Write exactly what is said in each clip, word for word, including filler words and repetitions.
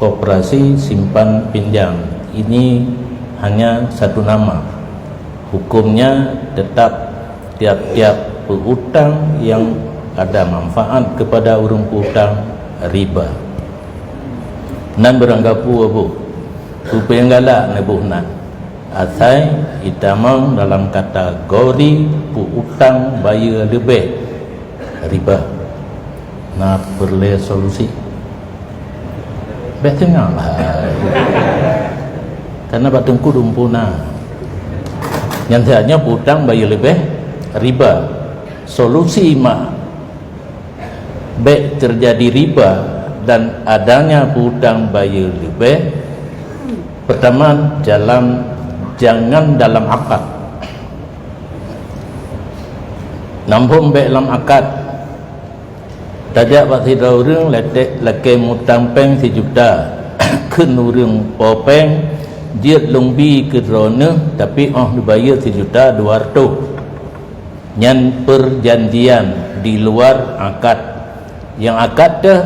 Koperasi simpan pinjam ini hanya satu nama. Hukumnya tetap tiap-tiap piutang yang ada manfaat kepada ureuëng piutang riba. Nan beurangkapeue boh, peue nyang galak neuboh nan, asai itamong dalam kategori piutang bayeue leubeh riba. Na peureulée solusi? Bék teungoh lah. Karena bak teungku dumpeue na. Nyang sehatnya piutang bayeue leubeh riba. Solusi mak bék terjadi riba dan adanya piutang bayeue leubeh, pertama, dalam, jangan dalam akad. Nambom bék lam akad. Tajak bak sidroe ureuëng letek lakée mutang péng sijuta. Kheun ureuëng po péng, jeuet lôn bi keu droeneueh, tapi óh neubayeue sijuta dua reutôh. Nyan perjanjian di luar akad. Nyang akad teuh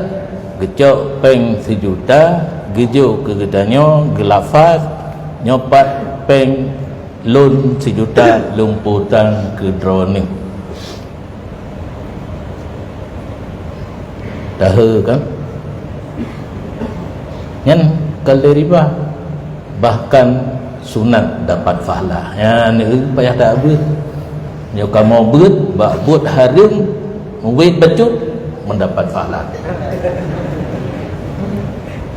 geucok péng sijuta, geujok keu geutanyoe, geulafaz, "Nyoe pat péng lôn sijuta lôn piutang keu droeneueh." Tahe kan? Nyan ka lé riba. Bahkan sunat dapat pahala. Nyan payah tabeuet. Nyoe kamoe beuet bak buet hareuem, muwét bacut, mendapat pahala.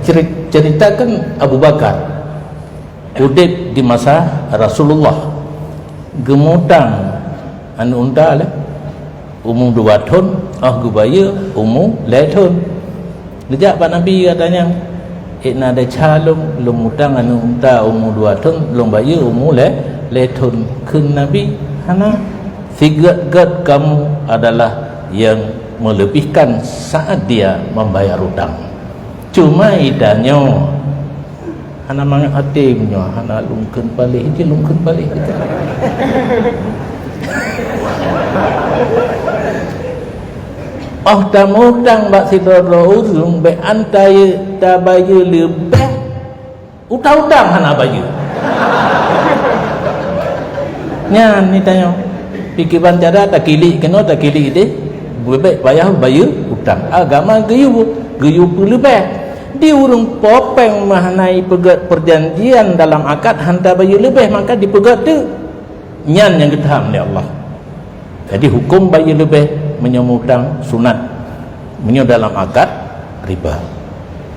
Ceri-, ceritakan Abu Bakar. Udeb di masa Rasulullah, geumutang aneuk unta lé, umu dua thon, óh geubayeue umu lhée thon. Geujak bak Nabi, katanya, "Ék na desya lôn, lôn mutang aneuk unta umu dua thon, lôn bayeue umu lhée, lhée thon." Kheun Nabi, "Hana, sigét-gét kamu adalah yang melebihkan saat dia membayar utang." Cuma itanyoe, hana mangat até meunyoe hana lôn kheun paléh, jih lôn kheun paléh. Óh tamutang bak sidroe-droe ureuëng, bék an taye-, tabayeue leubeh, utang-utang hana bayeue. Nyan itanyoe. Pikeran cara takilék keunoe, takilék idéh, bék payah bayeue utang. Agama geuyue, geuyue peuleubeh. Di ureuëng po péng meuhana ipeugét perjanjian dalam akad han tabayeue leubeh, maka dipeugét teuk. Nyan nyang geuteuham lé Allah. Jadi, huköm bayeue leubeh meunyoe mutang sunat, meunyoe dalam akad riba.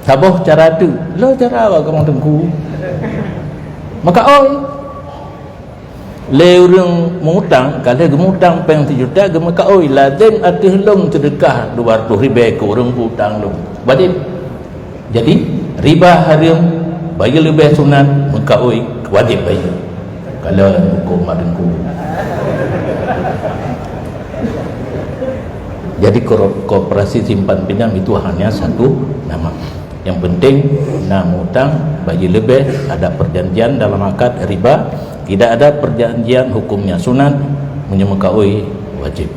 Saboh cara teuk, le cara awak kamoe teungku. Maka oi, lé ureuëng mutang, ka lheueh geumutang péng sijuta, geumeukaôi, "Lazem ateueh lôn seudeukah dua reutôh ribée keu ureuëng mutang lôn." Wajéb. Jadi, riba hareuem, bayeue leubeh sunat, meukaôi wajéb bayeue. Kalau huköm mak teungku. Jadi, koro-, koperasi simpan pinjam itu hanya satu nama. Yang penting, na mutang, bayeue leubeh, ada perjanjian dalam akad riba, tidak ada perjanjian hukumnya sunat, meunyoe meukaôi wajéb.